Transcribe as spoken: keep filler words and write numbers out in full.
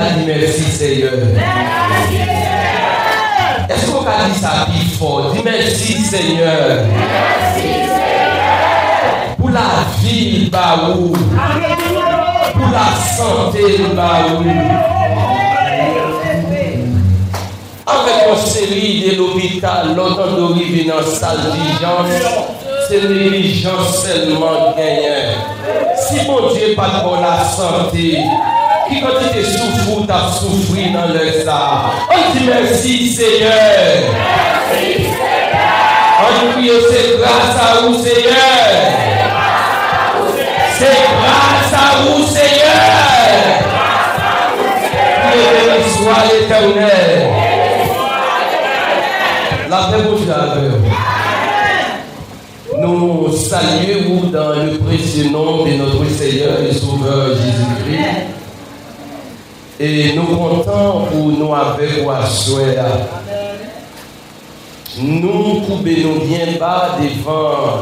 Di mèsi, Senyè. Èske w ka di sa pi fò? Di mèsi, Senyè. Pou lavi l ba ou. Pou lasante l ba ou. Avèk yon seri de lopital, lè w tande w rive nan sal dijans, se neglijans sèlman k genyen. Si Bondye pa t ba w lasante, ki kantite soufri w t ap soufri nan lè sa a? Ann di mèsi, Senyè. Ann kriye, se gras a ou, Senyè. Se gras a ou, Senyè. Kriye, beni swa Letènèl. Lapè Bondye avè w. Nous saluons dans le précieux nom de notre Seigneur et Sauveur Jésus-Christ. E nou kontan pou nou avèk ou aswè a. Nou koube nou byen ba devan